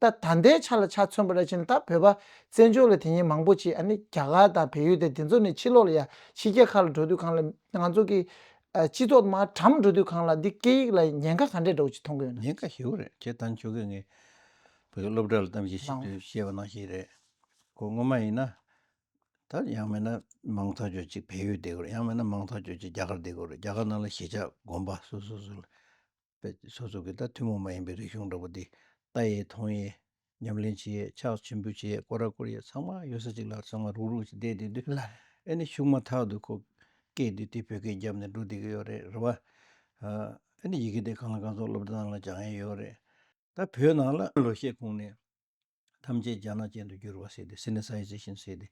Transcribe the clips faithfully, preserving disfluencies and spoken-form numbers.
ད་ད་ལྟའི་ཆ་ལ་ཆ་མཚོན་པ་རེད་ཕྱིན་ད་བོད་པ་བཙན་བྱོལ་ལ་དེ་ཉིན་མང་པོ་ཅིག་ཨ་ནི་རྒྱ་གར་དང་བལ་ཡུལ་དེ་དེ་ཚོ་ནས་ཕྱི་ལོགས་ལ་ཡ་ཕྱི་རྒྱལ་ཁག་ལ་འགྲོ་དུས་གང་ལ་ང་ཚོ་གི་ཨ་སྤྱི་ཚོགས་མར་གྲམ་འགྲོ་དུས་གང་ལ་འདི་སྐད་ཡིག་ལ་ཉེན་ཁ་ག་འདྲས་འདྲ་བོ་ཅིག་མཐོང་གི་ཡོད་ན། ཉེན་ཁ་ཞེ་པོ་རེད། ཁྱེད་ད་ཆོག་གི་ངས་བོད་སློབ་གྲྭ་ལ་གཏམ་བཤད་ཞིག་ལའང་ཏུ་བཤད་པ་ནང་བཞིན་རེད། ཁོ་སྔོན་མ་ཡིན་ན་ད་ཡང་མིན་ན་མང་ཐག་ཆོད་ཅིག་བལ་ཡུལ་བསྡད་དགོས་རེད། ཡང་མིན་ན་མང་ཐག་ཆོད་ཅིག་རྒྱ་གར་བསྡད་དགོས་རེད། རྒྱ་གར་ནང་ལ་གཞིས་ཆགས་དགོན་པ་སོ་སོ་སོ་ལ་པའི་སོ་སོ་གི་ད་ཐུན་མོང་མ་ཡིན་པའི་རིག་གཞུང་འདྲ་པོ་འདི་ལྟ་ཡས་མཐོང་ཡས་ཉམས་ལེན་བྱེད་ཡས་ཕྱག་ཞིབ་འབུལ་བྱེད་ཡས་སྐོར་ར་སྐོར་ཡས་ཚང་མ་ཡོད་ས་ཅིག་ལ་ཚང་མ་རུག་རུག་ཅིག་བསྡད་བསྡད་དུས་ལ་ཨེ་ནི་ཤུགས་མ་ཐག་ཏུ་ཁོ་སྐད་འདི་དེ་བོད་སྐད་བརྒྱབ་ནས་འགྲོ་བསྡད་ཀྱི་ཡོད་རེད། རེད་བ། ཨ་ཨེ་ནི་ཡི་གེ་དེ་གང་ལ་གང་འཚམ་སློབ་གྲྭ་ནང་ལ་སྦྱང་ཡས་ཡོད་རེད། ད་བོད་ནང་ལ་ལོ་ཤས་གོང་ནས་ཐམས་ཅད་རྒྱ་ནག་ཅན་དུ་བསྒྱུར་བ་ཟེར་ཏེ་སི་ནི་སའི་ཛེ་ཤན་ཟེར་ཏེ་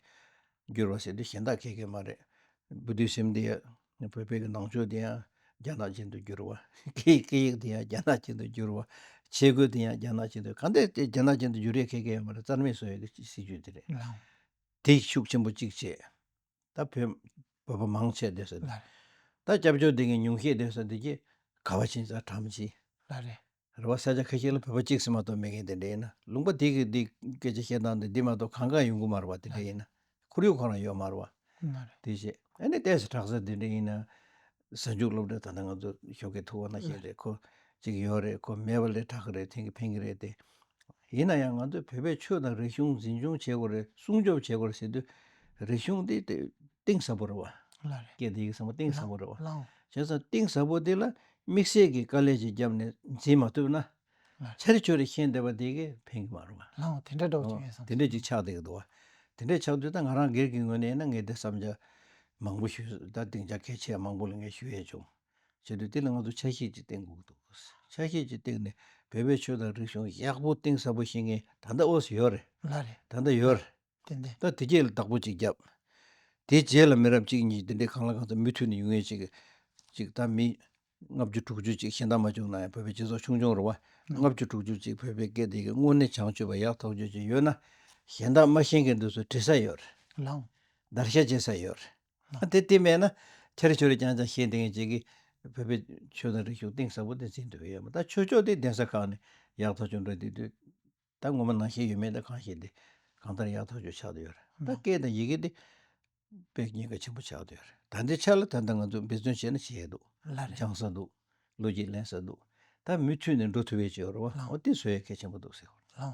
བསྒྱུར་བ་ཟེར་ཏེ་གཞན་དག་ཁེ་གེ་མ་རེད། བུ་དུས་སེམས་དེ་ཡང་བོད་པའི་གི་ནང་ཆོས་དེ་ཡང་རྒྱ་ནག་ཅན་དུ་བསྒྱུར་བ། སྐད་སྐད་ཡིག་དེ་ཡང་རྒྱ་ནག་ཅན་དུ་བསྒྱུར་བ། ཆས་གོས་དེ་ཡང་རྒྱ་ནག་ཅན་དུ་གང་ལྟར་དེ་རྒྱ་ནག་ཅན་དུ་བསྒྱུར་ཡས་ཁེ་གེ་ཡོད་མ་རེད། རྩ་མེད་བཟོ་ཡས་ཀྱི་སྲིད་ཇུས་དེ་རེད། ལའང་། དེ་ཤུགས་ཆེན་པོ་གཅིག་བྱས། ད་བོད་བོད་པ་མང་ཆེ་བསྡད་ས་ལ་རེད། ད་སྐྱབས་བཅོལ་བསྡད་མཁན་ཉུང་ཤས་བསྡད་ས་འདི་གྱི་ག་བ་ཕྱིན་ས་གྲམ་ཕྱིན། ལ་རེད། རེད་བ། ས་ཆ་ཁ་ཤས་ལ་བོད་པ་གཅིག་ཙམ་མ་གཏོགས་མེད་མཁན་དེ་འདྲ་ཡིན་ན། ལུང་པ་དེ་གི་འདི་སྐད་ཆ་བཤད་སྟངས་དེ་འདི་མ་གཏོགས་གང་ག་ཡོང་གི་མ་རེད་བ། དེ་འདྲ་ཡིན་ན་ཁོར་ཡུག་ཁོ་རང་ཡོད་མ་རེད་བ། ལ་རེད། དེ་བྱས་ཨ་ནི་ཏོག་ཙམ་དྲག་ས་དེ་འདྲ་ཡིན་ན། གཟའ་མཇུག་སློབ་གྲྭ་ད་ལྟ་ང་ཚོ་ཞོགས་ཀས་ཐུག་པ་ནང་བཞིན་རེད། ཁོ་གཅིག་ཡོད་རེད། ཁོ་མེད་པ་ལས་དྲག་གི་རེད། ཐེངས་གི་ཕན་གི་རེད་དེ། ཡིན་ན་ཡང་ང་ཚོས་བོད་པའི་ཆོས་དང་རིག་གཞུང་འཛིན་སྐྱོང་བྱེད་དགོས་རེད། སྲུང་སྐྱོབ་བྱེད་དགོས་རེད་ཟེར་དུས་རིག་གཞུང་འདི་དེ་གཏིང་ཟབ་པོ་རེད་བ། ལ་རེད། སྐད་དེ་ཡིག་ཚང་མ་གཏིང་ཟབ་པོ་རེད་བ། ལའང་། བྱས་ཙང་གཏིང་ཟབ་པོ་འདི་ལ་དམིགས་བསལ་གྱི་དཀའ་ལས་ཅིག་བརྒྱབ་ནས་འཛིན་མ་ཐུབ་ན། ལ་རེད། ཆ་རེ་ཆོ་རེ་ཤེས་བསྡད་པ་དེ་གིས་ཕན་གི་མ་རེད་བ། ལའང་དེ་འདྲ་འདྲ་བོ་ཅིག་ཡོད་བསམ། དེ་འདྲ་ཅིག་ཆགས་བསྡད་ཀྱི་འདུག་བ། དེ་འདྲ་ཆགས་དུས་ད་ང་རང་སྒེར་གྱི་ངོས་ནས་ཡིན་ན་ངས་དེ་བསམ་འཆར་མང་པོ་ཞུས། ད་སྡིངས་ཆ་གལ་ཆེ་མང་པོ་ལ་ངས་ཞུ་ཡས་བྱུང་། བྱེད་དུས་དེ་ལ་ང་ཚོ་ཆ་ཤས་ཅིག་བཏིང་དགོས་འདུག་ཆ་ཤས་ཅིག་བཏིང་ནས་བོད་པའི་ཆོས་དང་རིག་གཞུང་ཡག་པོ་གཏིང་ཟབ་པོ་ཤེས་མཁན་ད་ལྟ་ཨོ་སི་ཡོད་རེད། ལ་རེད། ད་ལྟ་ཡོད་རེད། ཏན་ཏན། ད་དེ་རྗེས་ལ་བདག་པོ་ཅིག་བརྒྱབ། དེ་རྗེས་ལ་མི་རབས་གཅིག་གཉིས་དེ་འདྲའི་གང་ལ་གང་འཚམ་མུ་མཐུད་ནས་ཡོང་ངེས་ཅིག་ཅིག་ད་མི་ལྔ་བཅུ་དྲུག་ཅུ་ཅིག་གཞན་དག་མ་བྱུང་ན་ཡང་བོད་པའི་སྤྱི་ཚོགས་ཆུང་ཆུང་རེད་བ། ལ། ལྔ་བཅུ་དྲུག་ཅུ་ཅིག་བོད་པའི་སྐད་དེ་གི་དངོས་གནས་བྱང་ཆུབ་པ་ཡག་ཐག་ཆོད་ཅིག་ཡོད་ན། གཞན་དག་མ་ཤེས་མཁན་དེ་ཚོ་འདྲི་ས་ཡོད་རེད། ལའང་། བརྡར་ཤ་བཅད་ས་ཡོད་རེད། ཨ་དེ་དེ་མེད་ན་ཆ་རེ་ཆོ་རེ་རྐྱང་རྐྱང་ཤེས་བསྡད་མཁན་ཅིག་གིས་བོད་པའི་ཆོས་དང་རིག་གཞུང་གཏིང་ཟབ་པོ་དེ་འཛིན་ཐུབ་ཡོད་མ། ད་ཆོས་ཕྱོགས་དེ་གདན་ས་ཁག་ནས་ཡག་ཐག་ཆོད་འགྲོ་བསྡད་དུས། ད་ངོ་མ་ནང་བཞིན་ཡོད་མེད་ད་གང་ཤེས་ཏེ། གང་ལྟར་ཡག་ཐག་ཆོད་ཆགས་བསྡད་ཡོད་རེད། ད་ལ། སྐད་དང་ཡི་གེ་དེ་དཔེ་ཉེན་ཁ་ཆེན་པོ་ཆགས་བསྡད་ཡོད་རེད། ད་ལྟའི་ཆ་ལ་ད་ལྟ་ང་ཚོ་འབད་བརྩོན་བྱས་ན་བྱེད་ཡས་འདུག་ལ་རེད། སྦྱང་ས་འདུག་ལོ་རྒྱུས་ལེན་ས་འདུག་ད་མུ་མཐུད་ནས་འགྲོ་ཐུབ་ཡས་ཅིག་ཡོད་རེད་བ། ལ། འོ་དེ་བཟོ་ཡས་གལ་ཆེན་པོ་འདུག་ཟེར་བ། ལ།